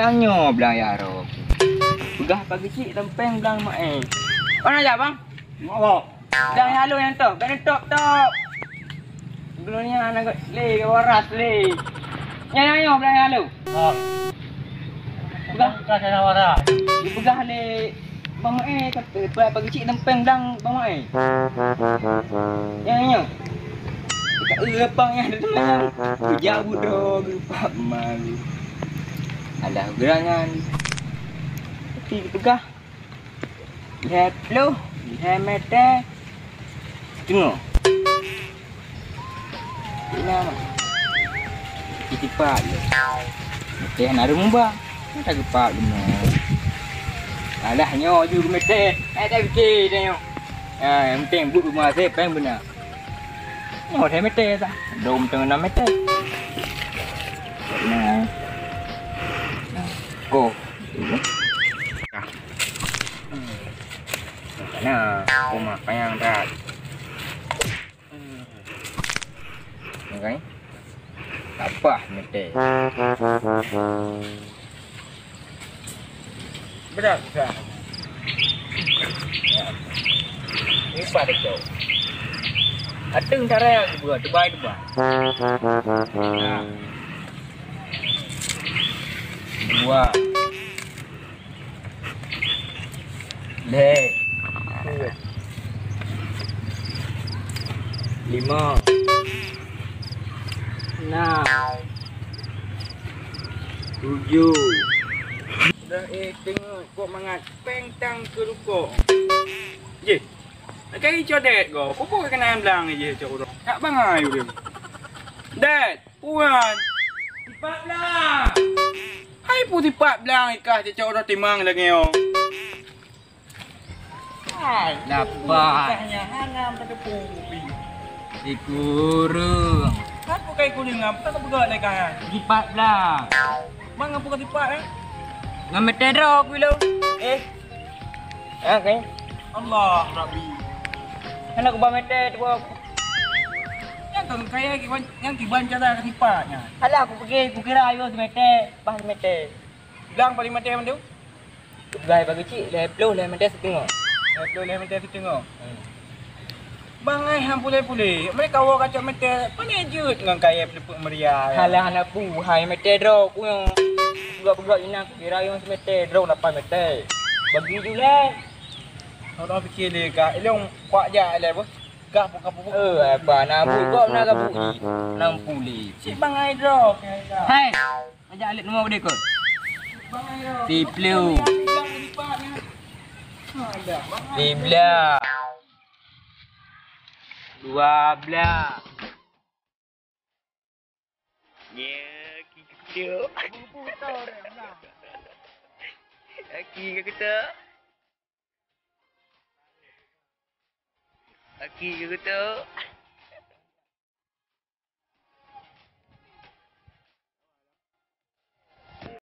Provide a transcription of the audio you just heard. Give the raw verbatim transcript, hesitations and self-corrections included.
Nyoe blang ya ro. Peugah pagi cik tempeng blang mak eh. Mana aja bang? Ngok. Blang ya lo yang tu, bang top top. Dunia nak le waras le. Nyoe nyoe blang ya lo. Peugah ka sana waras. Peugah le bang mak eh, pagi cik tempeng blang bang mak eh. Nyoe nyoe. Ka lepang ya tu. Jauh dah gepak malu. Alah gerangan. Tapi peugah lhèe ploh, lhèe mètè, siteungoh. Ina mah. Itipak lé. Mètè hana reumoh ba. Mata geupak beuna. Alah nyoe ju mètè. Hai tak fikir dah nyoe. Ha, yang penting buet rumah saya payah beuna. Nyoe lhèe mètè sa. Dom teungoh nam mètè. Nah. Nah. Ko. Nah. Nah, rumah payang dah. Ni kan? Tak apa mètè. Berat, berat. Ya. Ini pada jauh. Ateueng cara yang dua, dubai dua. Nah. Dua. Lhèe. Lima. Enam. Tujuh. Dah eh tengok kok mangat peng tang ke rukok. Jeh. Nak cari codet ko. Kok kena blang je cok urang. Tak bangai urang. Dad. Puan. Sipat blang. Hai pu sipat blang ikah cecok roh timang lagèe nyoe. Hai. Dapat. Ikahnya hana pada pupi. Dikurung. Aku kai kuning ngam tak peugah lé kan. Sipat blang. Mang apa kau sipat eh? Ngan mètè droe aku lo. Eh. Ha, kan? Allah Rabbi. Hana kuba mètè tu. Nyang kau kaya kiban, nyang kiban cara ka sipat nyan. Alah, aku pikir, kukira ayo semeter, bah semeter. Blang paling mantap mandum. Peugah bagi cik, lhèe ploh lhèe meter siteungoh. Lhèe ploh lhèe meter siteungoh. Hmm. Bangai han puléh-puléh. Mereka awak kacok meter, pandai jeuet ngon kayèe peuleupeuk meuria. Halah aneuk buhai meter droe ku nyoe. Peugah-peugah inang kira nyang semeter droe lapan meter. Bagi ju lé. Orang fikir dia kak, ilong kuat jak lé beuh. Gah buka buku. Eh, apa nak buka, nak buka. Enam puluh. Cik bangai droe. Hai. Ajak alit nombor gede kot. Siplu. Sibla. Dua belas. Ya, kita. Aki kita. Aki kita.